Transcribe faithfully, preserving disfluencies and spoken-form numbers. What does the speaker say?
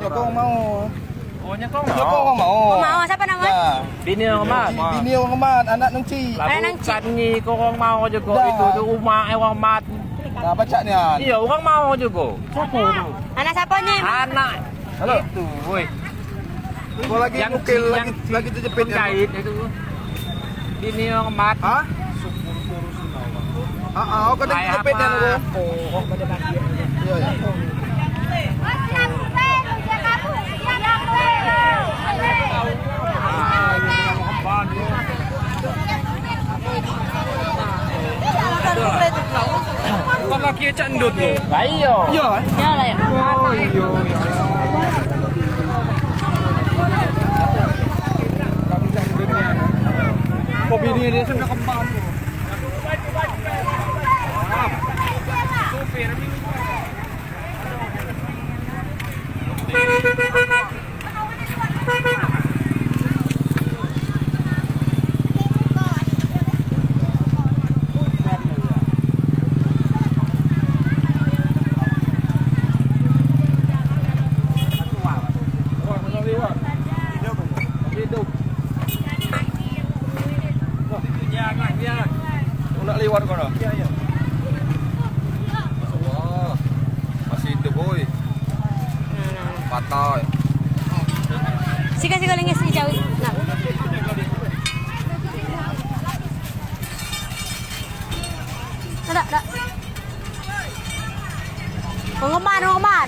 Kau mau. Oh, nyekong mau. Nyekong mau. Mau, siapa nama? Nah. Bini orang mat. Bini orang mat, anak nang cik. Anak nang cik. Bukan ni kau orang mau juga. Dah. Itu tu rumah orang mat. Nah, pacak nian. Iya, orang mau juga. Siapa tu? Anak siapa ni? Anak. Halo. Itu, woi. Kau lagi yang mukil, yang lagi, lagi terjepit. Jahit itu. Bini orang mat. Hah? Ah, ah, kau tadi jepit kan aku. Iya, iya. Kau kaki cak endut tu. Lah iya. Iya, eh? Iya lah ya. Oh, iya. Kau bini dia sudah kembang. Nak liwat kau dah? Iya, iya. Masya Allah. Masih hidup, boy. Patah. Sika, sika, lengis ni, jauh. Nah. Ada, ada. Pengemar, pengemar.